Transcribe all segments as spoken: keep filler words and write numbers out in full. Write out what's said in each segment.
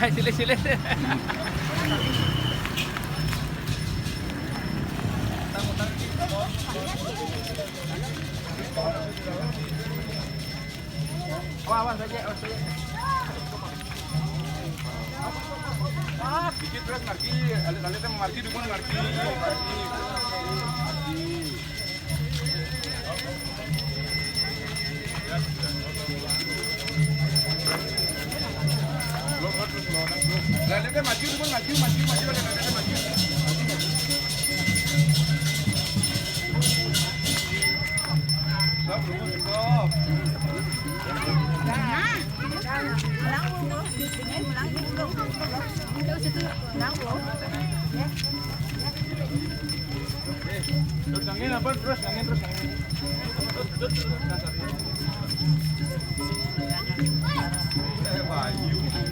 Hai, sila, sila. Awas, awas, awas, awas. Dikit terus, marki, alit-alit, marki, dukun, marki. Marki.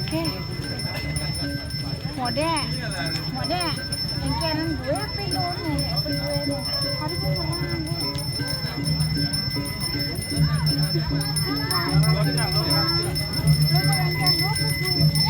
Oke. Mode, mode, engke aran gue apa yang gue nih, apa gue nih? Harus gue pernah gue. Lo tuh gantian gue apa gue?